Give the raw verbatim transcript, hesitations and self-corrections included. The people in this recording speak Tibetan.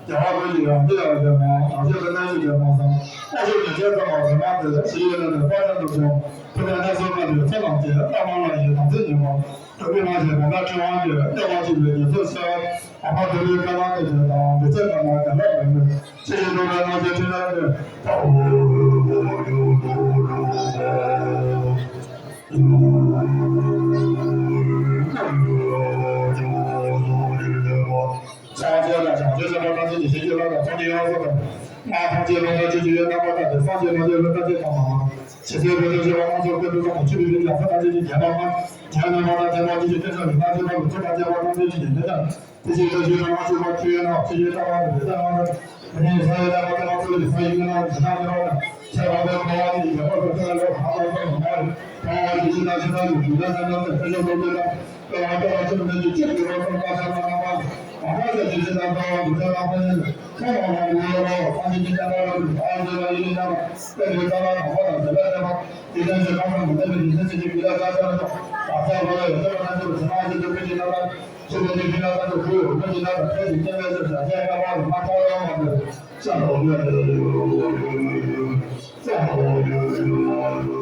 རྒྱལ་བ་ཀུན་གྱི་ཡང་འདི་ཡང་འདི་ཡང་འདི་ཡང་འདི་ཡང་། ཨ་ཤོད་ཉིན་བྱེད་ཙམ་མ་ཟེར་མ་དེ་ལ་ཞི་ཡི་ལ་ནི་དཔལ་ལྡན་དུ་བྱུང་། ཐུབ་པའི་གནས་གསུམ་ཀ་ནས་ཚེ་རྣམས་ཀྱི་བླ་མ་ལ་ཡི་དམ་ཚིག་ཉོན་མོངས་དྲུག་པའི་ལྷ་ཞིག་བོད་ལ་ཕྲེང་བ་གི་ལྟེ་བ་གཅིག་ལས་ཉེར་འཚོ་ཤར་བ། ཨ་མ་དེ་ལས་ཀ་ལ་ནི་དེ་དང་འདི་ཚེ་ཀ་ན་ག་ལ་མེད་མོད། ཤེས་བཞིན་དུ་ལ་ནི་དེ་ཕྲིན་ལས་ཀྱི། ཚངས་པའི་ལ་བྱང་ཆུབ་སེམས་དཔའ་ཐམས་ཅད་ཀྱི་ཞིང་གི་ལྷ་དང་སངས་རྒྱས་ཡོངས་སུ་དང་། སྔགས་ཐམས་ཅད་ལ་ཐམས་ཅད་ཀྱི་ཡོན་ཏན་པ་དང་དེ་སངས་རྒྱས་ཐམས་ཅད་ལ་ཐམས་ཅད་དང་མ། ཇི་སྲིད་འཁོར་དུ་བྱོན་པ་སྣ་ཚོགས་སྐད་དུ་བསམ་པ་ཆོས་ཀྱི་རིགས་ཀྱང་ས་ཐམས་ཅད་ཀྱི་རྒྱལ་པོ་མ། རྒྱལ་བའི་བླ་མ་དེ་མ་ཇི་ཞིག་སྐད་ཆ་ཡོད་ན་ཇི་ལྟ་བུ་ཐུབ་པ་སྐྱེ་བ་ཐམས་ཅད་ཀྱི་ཡོན་ཏན། དེ་བཞིན་དུ་ཆོས་ཀྱི་དབང་ཕྱུག་པ་ཆོས་ཡོད་ན་ཆོས་ཀྱི་ལྟ་བ་དང་དེ་ལྟ་བ་དང་། དེ་ནས་ས་ཡི་ལྟ་བ་དེ་མ་ཚོགས་ཀྱི་ས་ཡི་ཡོད་ན་ཇི་ལྟ་བུ་དང་། ཆེ་བ་དེ་འཁོར་བ་དེ་ཡི་རྒྱལ་པོ་དང་ཆོས་ལ་ལོ་ཧ་ལ་ཙམ་མ་རེད། ཐོག་མར་གྱི་ཕྱི་དང་ཕྱི་དང་གི་དུས་ལ་ས་ཡོད་ཚད་ཁྱེད་ཆོས་ལོ་ཀྱི་དང་། ལྟ་བ་ལྟ་བ་ཆོས་མིན་གྱི་ཆོས་ཀྱི་རོ་ཙམ་ལྟ་ས་ལ་ལྟ་བ། མ་ཁ་ཟེར་གྱི་ཕྱི་དང་ལྟ་བ་དུས་ལ་ལྟ་བ་ཡིན། ཐོག་མར་ལ་ཡོད་རོ་ས་ཡི་ཕྱི་དང་ལྟ་བ་དུས་ལ་ཡོད་ཡིན་ན། དེ་ནི་ལྟ་བ་དང་པོ་དང་དེ་ལ་ལྟ་བ། དེ་ལྟར་ཞེས་ཁམས་སངས་མི་ལྡན་པའི་ཉེར་འཚོའི་ཚེ་གཅིག་གི་ལ་ས་ཆ་ལ་ཐོག་མ་ས་ལ་ཡོད་ཚད་ལ་ལྟ་བ་དུས་ལ་ཡོད་ཚད་ལ་ལྟ་བ། ཆོས་ཀྱི་ཕྱི་ལ་ལྟ་དུ་ཁུར་མི་ཡིན་ན་ལ་ཕལ་ཆེར་སྐྱེ་བའི་ཕྱིར་བྱ་བྱེད་ལྟ་བ་ལ་མ་ཐོགས་ཡོང་བ་འདིར་ས་ལ་ཡོད།